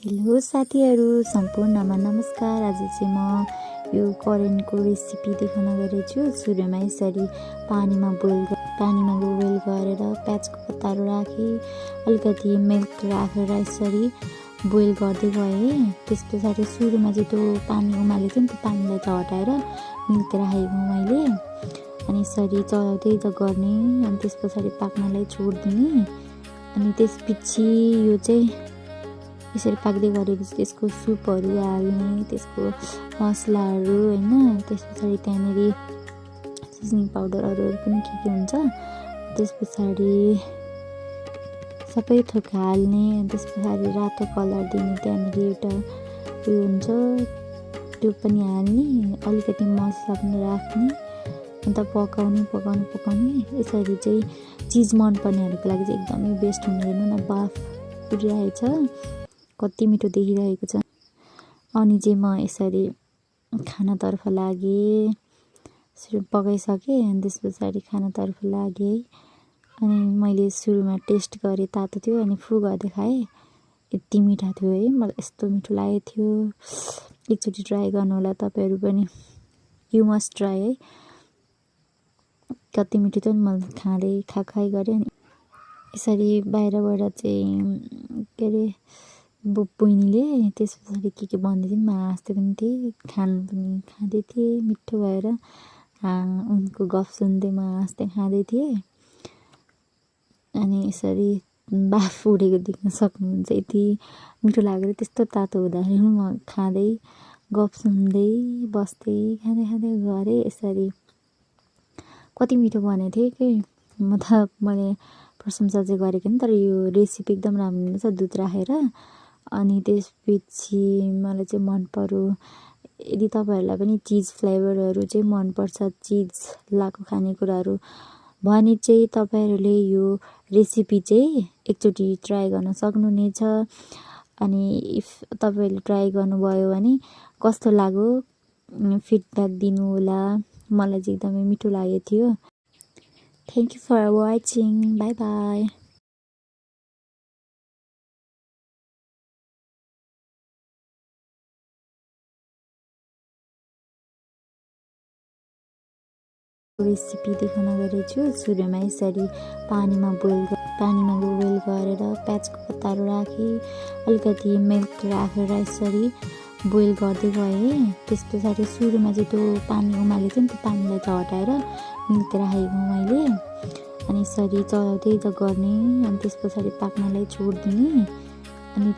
Hello साथीहरू सम्पूर्णमा नमस्कार। आज चाहिँ म यो करेन्टको रेसिपी देखाउन गइरहेछु। सुरुमा यसरी पानीमा बोइल गरेर प्याजको पत्ताहरू राखेँ, अलिकति मिल्क राखेर यसरी बोइल गर्दै गएँ। त्यस पछाडि सुरुमा चाहिँ त्यो पानी उमालेको थियो नि, त्यो पानीलाई चाहिँ हटाएर मिल्क राखेको मैले। अनि यसरी चलाउँदै गर्ने, अनि त्यस पछाडि पाक्नलाई छोडिदिने। अनि त्यसपछि यो चाहिँ यसरी पाक्दै गरेपछि त्यसको सुपहरू हाल्ने, त्यसको मसलाहरू हैन, त्यस पछाडि त्यहाँनेरि सिजनिङ पाउडरहरू पनि के हुन्छ, त्यस पछाडि सबै थोक हाल्ने। त्यस पछाडि रातो कलर दिने, त्यहाँनेरि एउटा उयो हुन्छ त्यो पनि हाल्ने, अलिकति मसला पनि राख्ने, अन्त पकाउने। यसरी चाहिँ चिज मन पर्नेहरूको लागि चाहिँ एकदमै बेस्ट हुने। हेर्नु न, बाफ उठिरहेछ, कति मिठो देखिरहेको छ। अनि चाहिँ म यसरी खानातर्फ लागेँ, यसरी पकाइसकेँ। अनि त्यस पछाडि खानातर्फ लागेँ। अनि मैले सुरुमा टेस्ट गरेँ, तातो थियो, अनि फु गर्दै खाएँ। यति मिठा थियो है, मलाई यस्तो मिठो लागेको थियो। एकचोटि ट्राई गर्नु होला तपाईँहरू पनि, यु मस्ट ट्राई है। कति मिठो थियो नि, मैले खाइ गरेँ। अनि यसरी बाहिरबाट चाहिँ के अरे बहिनीले त्यस पछाडि के भन्दै थिइन्, म हाँस्दै पनि थिएँ, पनि खाँदै थिएँ। मिठो भएर उनको गफ सुन्दै म हाँस्दै खाँदै थिएँ। अनि यसरी बाफ उडेको देख्न सक्नुहुन्छ, यति मिठो लागेर। त्यस्तो तातो हुँदाखेरि म खाँदै गफ सुन्दै बस्दै खाँदै गरेँ। यसरी कति मिठो बनेको थियो कि, मैले प्रशंसा चाहिँ गरेको नि, तर यो रेसिपी एकदम राम्रो हुनेछ दुध राखेर। अनि त्यसपछि मलाई चाहिँ मन पर्यो। यदि तपाईँहरूलाई पनि चिज फ्लेभरहरू चाहिँ मनपर्छ, चिज लाएको खानेकुराहरू भने चाहिँ तपाईँहरूले यो रेसिपी चाहिँ एकचोटि ट्राई गर्न सक्नुहुनेछ। अनि इफ तपाईँहरूले ट्राई गर्नुभयो भने कस्तो लाग्यो फिडब्याक दिनु होला। मलाई चाहिँ एकदमै मिठो लागेको थियो। Thank you for watching, bye bye. Recipe देखाउन गइरहेछु। सुरुमा यसरी पानीमा बोइल गरेर प्याजको पत्ताहरू राखेँ, अलिकति मिल्क राखेर यसरी बोइल गर्दै गएँ। त्यस पछाडि सुरुमा चाहिँ त्यो पानी उमालेको थियो नि, त्यो पानीलाई चाहिँ हटाएर मिल्क राखेको मैले। अनि यसरी चलाउँदै गर्ने, अनि त्यस पछाडि पाक्नलाई छोडिदिने। अनि